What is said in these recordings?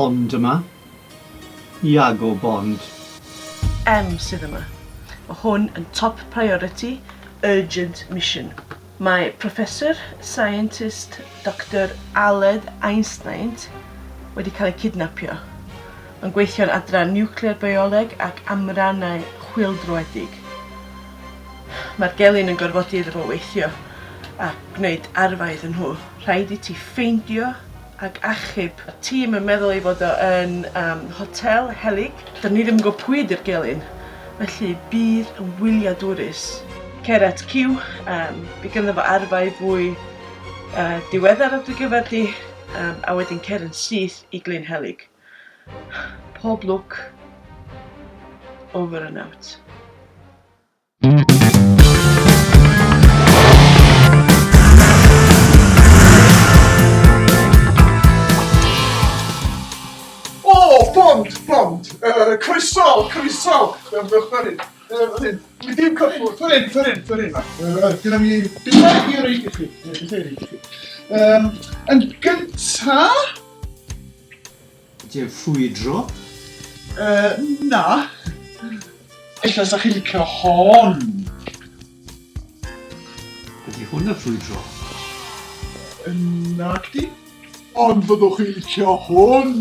Bond yma. Iago Bond. M sydd yma. Mae hwn yn top priority, urgent mission. Mae Professor Scientist Doctor Aled Einstein wedi cael ei kidnapio. Mae'n gweithio yn adran niwclear bioleg ac amrannau chwyldroedig. Mae'r gelyn yn gorfodi iddo fo weithio a gwneud arfau iddyn nhw. Rhaid i ti ffeindio ac achub. Mae'r tîm yn meddwl ei fod o yn um, hotel Helyg. Dyn ni ddim yn gwybod pwy ydy'r gelyn, felly bydd yn wyliadwrus. Cer at Q, um, bydd ganddo fo arfau fwy uh, diweddar ar dy gyfer di, um, a wedyn cer yn syth i Glyn Helyg. Pob lwc, over and out. O, Bond, Bond! Croeso, croeso! Dewch fan hyn. Fan hyn. Dwi dim cyffwrdd. Fan hyn, fan hyn, fan hyn. Gyda mi bethau i reid i chi. Bethau i reid i chi. Um, yn gynta... Ydy e'n ffrwydro? Uh, na. Ella sa chi'n licio hon. Ydy hwn yn ffrwydro? Nag di. Ond fyddwch chi'n licio hwn.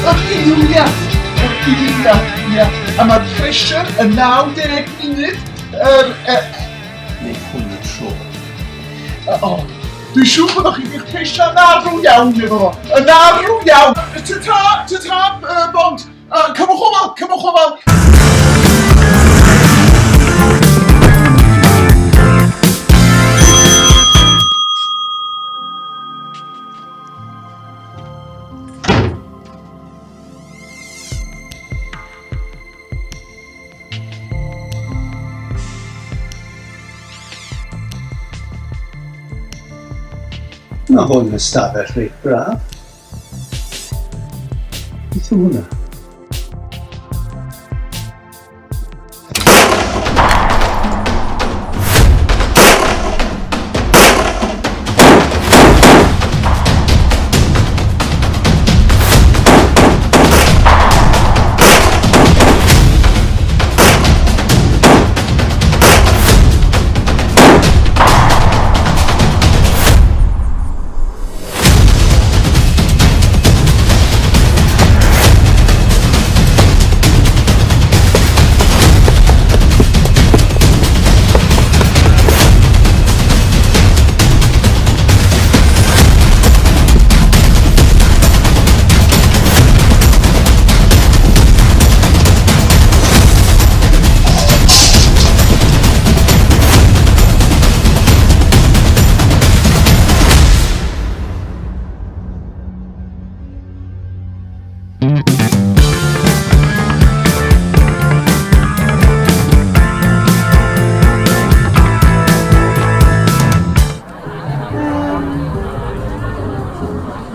Yr eiliad! Yr eiliad, ia. A mae'r pressure yn 90 munud. Yr, Neu hwn y tro. O, dwi'n siŵr bod chi wedi'ch peisio'n arw iawn efo fo. Yn arw iawn! Ta-ta, ta-ta, Bond! Cymwch ofal, cymwch ofal! Mae hwn yn ystafell reit braf. Beth yw hwnna?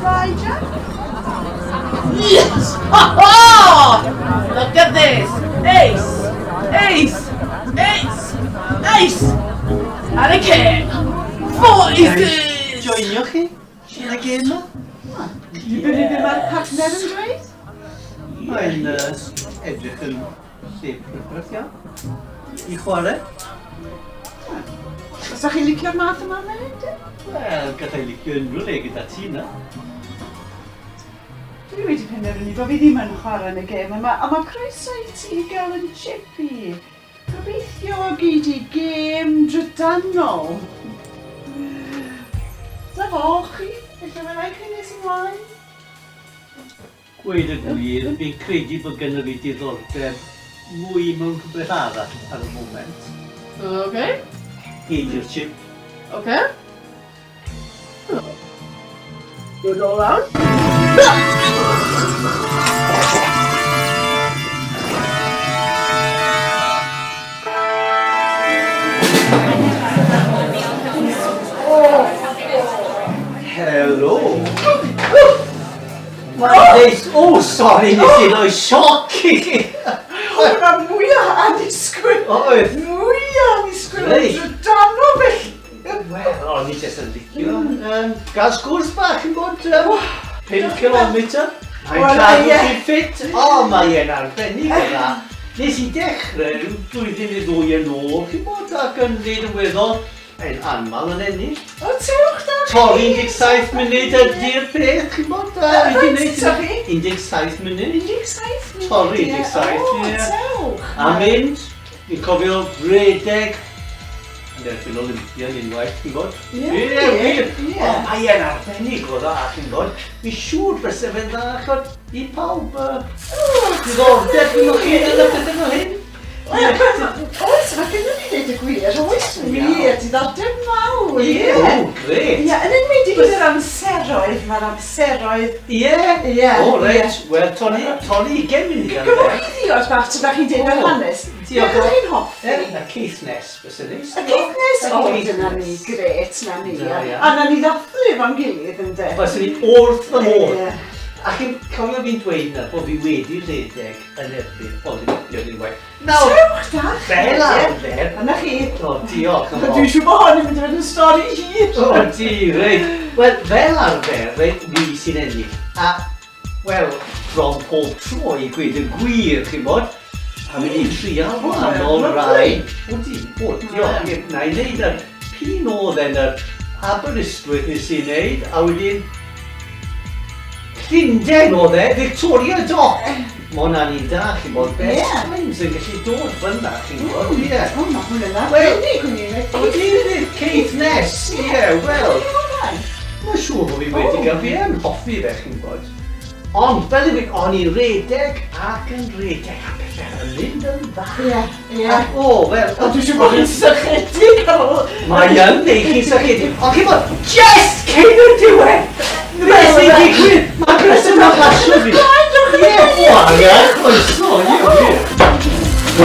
Right, Jack? Yes! Ha ha! Look at this! Ace! Ace! Ace! Ace! And a king! Four aces! Joinio chi yn y gêm yma? Ti'n dibynnu be mae'r partner yn dweud? Mae'n edrych yn lle prydferth iawn i chwarae. Fysa chi'n licio'r math yma o le, de? Wel, gallai licio unrhyw le gyda ti na. Dwi wedi penderfynu bod fi ddim yn chwarae yn y gêm yma, ond mae croeso i ti gael yn chip i. Gobeithio gei di gêm drydanol. Dyna fo chi, felly mae'n rhaid chi nes ymlaen. Gweud y gwir, fi'n credu bod gynno fi diddordeb mwy mewn rhywbeth arall ar y moment. Ok. Gei di'r chip. Ok. Dod o lawr. Reit, o, sori, nes i roi sioc i chi. Oedd yna mwyaf annisgwyl. Oedd. Mwyaf annisgwyl. Reit. Drydano felly. Wel, o'n i jyst yn licio. Gael sgwrs bach yn bod 5 kilometr. Mae'n Wel, cadw ie. chi'n ffit. O, mae e'n arbennig o dda. Nes i dechrau rhyw blwyddyn neu ddwy yn ôl, chi'n bod, ac yn neud yn weddol yn anmal yn ennill. O, tewch da chi. Torri 17 munud ydy'r peth, chi'n bod? Faint, sorry? 17 munud. 17 munud. Torri ie. 17, O, ie. tewch. A mynd, fi'n cofio redeg yn erbyn Olympian unwaith, chi'n bod? Ie, Ie, wir. ie. O, mae e'n arbennig o dda, chi'n bod? Fi'n siŵr fyse fe'n dda, chod, i pawb. Diddordeb gyda chi yn y pethau fel hyn? Wel, Oes, mae gennym ni ddeud y gwir, oes wir, diddordeb mawr. Ie, o, grêt. Ie, yn enwedig gyda'r amseroedd, mae'r amseroedd... Ie? Ie, O, reit. Wel, torri, torri 20 munud ar Gymrwch chi ddiod bach tra da chi'n deud yr O, hanes. diolch. Beth ydych chi'n hoffi? Y Caithness, fyse neis. Y Caithness? Y O, Caithness. dyna ni, grêt, na ni. Da iawn. A na ni ddathlu efo'n gilydd, ynde? Fyswn i wrth fy modd. Ie. A chi'n cofio fi'n dweud na bod fi wedi rhedeg yn erbyn Olympian unwaith. Nawr, Tewch da chi. fel arfer... A na chi. O, diolch yn fawr. Dwi'n siŵr bod hon yn mynd i fod yn stori hir. O, di, reit. Wel, fel arfer, reit, fi sy'n ennill. A, wel, bron pob tro i gweud y gwir, chi'n bod. A mynd i trial wahanol lovely. rai. O, di, o, diolch. Ie, Na i wneud yr p'un oedd e'n yr Aberystwyth nes i wneud, a wedyn Llundain oedd e, Victoria Dock. Mae hwnna'n un da, chi'n bod. Best Ie. times yn gallu dod fyna, chi'n bod. Ie. O, mae hwn yn Wel, arbennig, hwn i'n O, di, di, Caithness. Ie, wel. Mae'n siŵr bod fi wedi O. gael fi yn hoffi fe, chi'n bod. Ond, fel i fi, o'n i'n redeg ac yn redeg, a pethau yn mynd yn dda. Ie, ie. Ac, o, wel... O, dwi'n siŵr bod chi'n sychedig ar ôl... Mae yn neud chi'n sychedig. Ond chi'n bod, just cyn y diwedd! Beth sy'n digwydd? Mae Chris yn pasio fi. Ie, o, angen, croeso, ie, wir.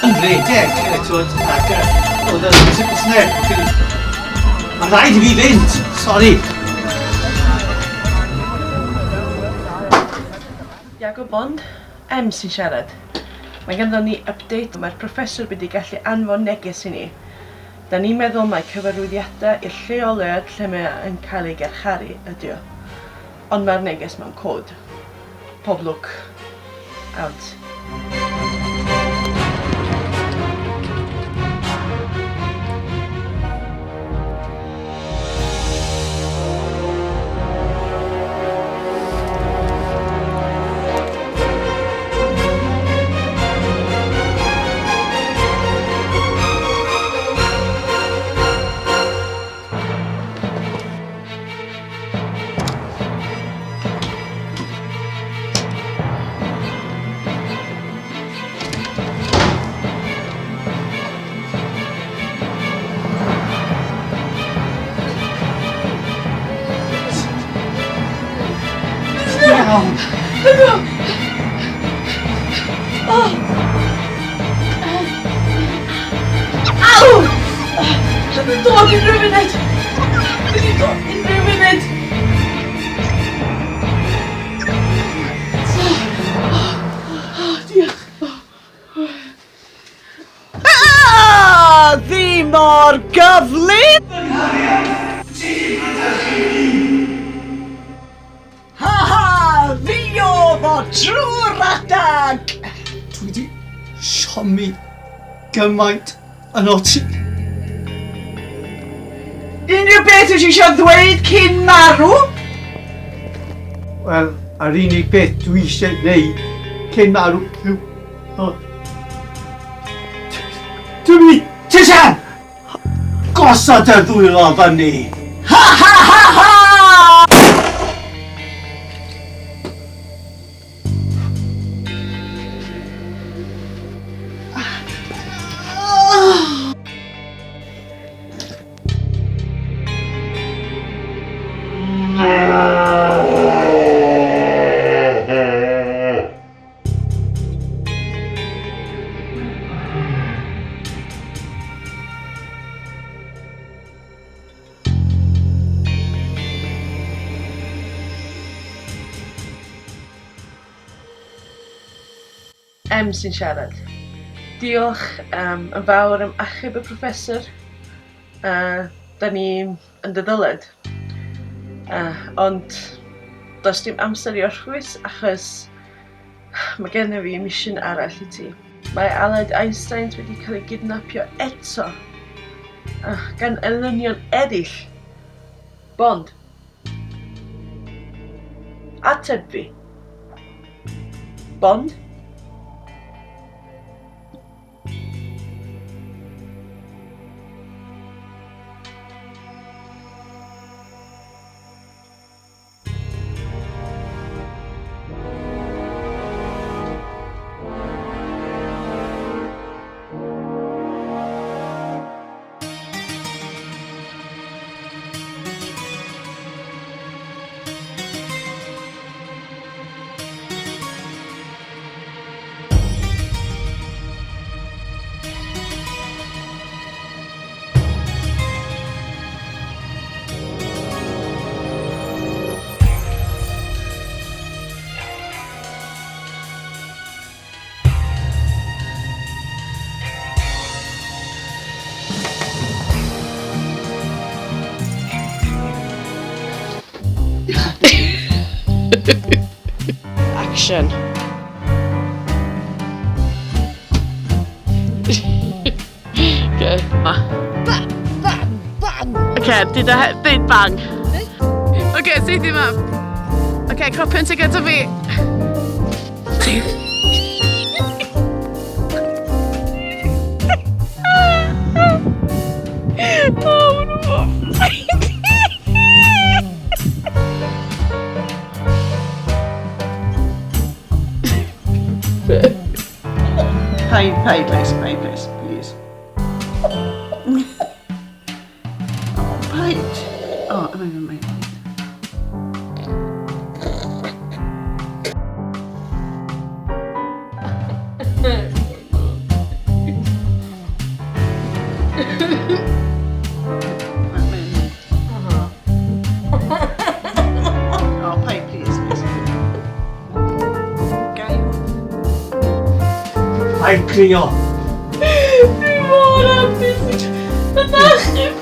Yn redeg, twyd, ac oedd y sneb, Mae'n rhaid i fi fynd, sori. Iago Bond, M sy'n siarad. Mae ganddo ni update, mae'r professor wedi gallu anfon neges i ni. Da ni'n meddwl mai cyfarwyddiadau i'r lleoliad lle mae yn cael ei garcharu ydi o. Ond mae'r neges mewn cod. Pob lwc. Out. Iawn. Aw! Dwi'n dod unrhyw munud! Dwi'n dod unrhyw munud! Oh, diolch. Ah, Ddim mor gyflym! Ha ha! Fi oedd o trwy'r adag! Dwi wedi siomi gymaint yn o ti. Unrhyw beth wyt ti eisiau ddweud cyn marw? Wel, yr unig beth dwi eisiau gwneud cyn marw yw... o, Dwi'n mynd i... Tisian! Gosod y ddwylo fyny! Ha ha ha ha! M sy'n siarad. Diolch um, yn fawr am achub y professor. Da ni yn dy ddyled. Ond does dim amser i orffwys achos mae gennym fi mission arall i ti. Mae Aled Einstein wedi cael ei gidnapio eto gan elynion eraill. Bond. Ateb fi. Bond? Action. Okay. Bang, bang, bang. Okay, did I did bang. Okay, saethu yma. Okay, cropio ti gyda fi. Oh, no. Paid, paid, please, paid, please, please. Oh, paid. Oh, I'm over my Oh, paid, please, please. Gai. Mae'n crio. Dwi mor hapus. Yn achub.